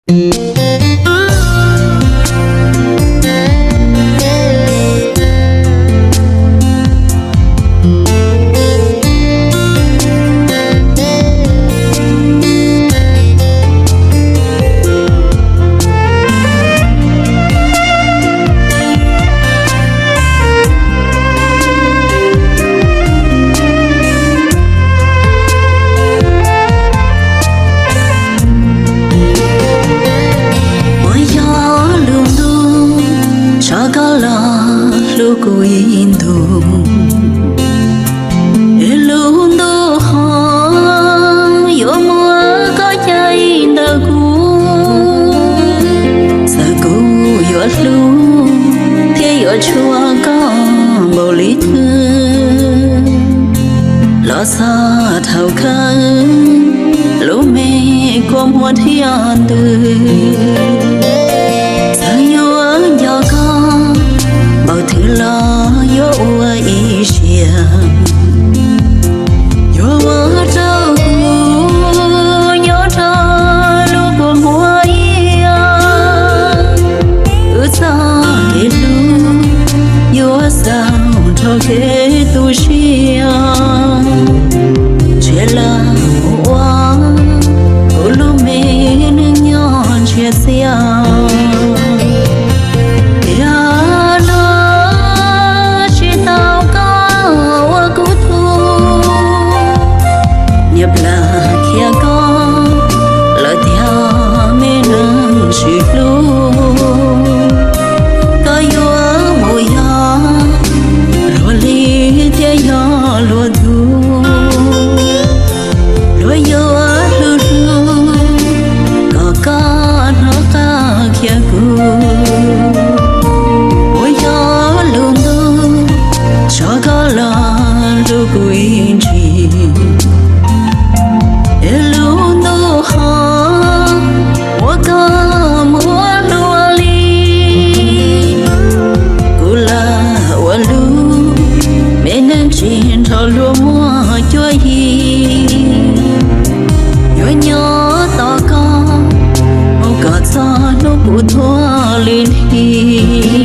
Puas yog lub ntuj tso koj los hlub kuv ib ntus, es lub ntuj ho yuav muab koj cais ntawm kuv? Txawm kuv yuav hlub thiab yuav tshua koj npaum li twg los txog thaum kawg lub me kua muag thiaj ntws. Txawm yuav nco koj npaum twg los yuav ua ib siab, yuav ua rau kuv nyob rau lub kua muag ib yam. Wb txoj kev hlub yuav xaus nrho kev tu siab, ntshe lawv mus ua kuv lub me neej nyob ntsiag txiag. Yog luag tsis tau koj ua kuv tug, niam plam khiav koj lawm tiag me neeg tsis hlub. Koj yuav mus yog luag li thiab yog luag tug, luag yuav hlub hlub kom koj hnov qab khiav kuv. Puas yog lub ntuj tso koj los hlub kuv ib ntsis, es lub ntuj ho muab koj muab hlua li? Kuv lam ua lub me neeg tsis nrog luag muaj cuab yig, yuav nyob tos koj mus kom txog hnub kuv tuag li thiab.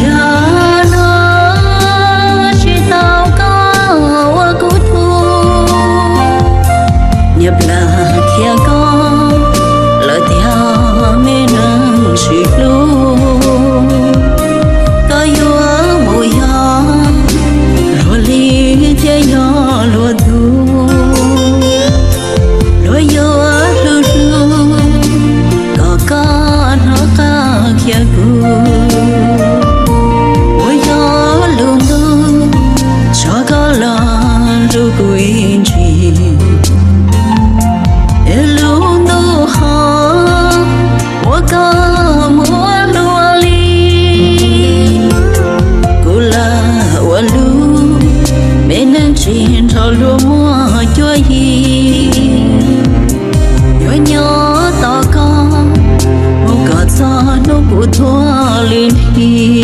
Yog luag tsis tau koj ua kuv tug, niam plam khiav koj lawm tiag me neeg tsis hlub. Koj yuav mus yog luag li thiab yog luag tug, luag yuav hlub hlub kom koj hnov qab khiav kuv. Puas yog lub ntuj tso koj los hlub kuv ib ntsis, es lub ntuj ho muab koj muab hlua li? Kuv lam ua lub me neeg tsis nrog luag muaj cuab yig, yuav nyob tos koj mus kom txog hnub kuv tuag li thiab.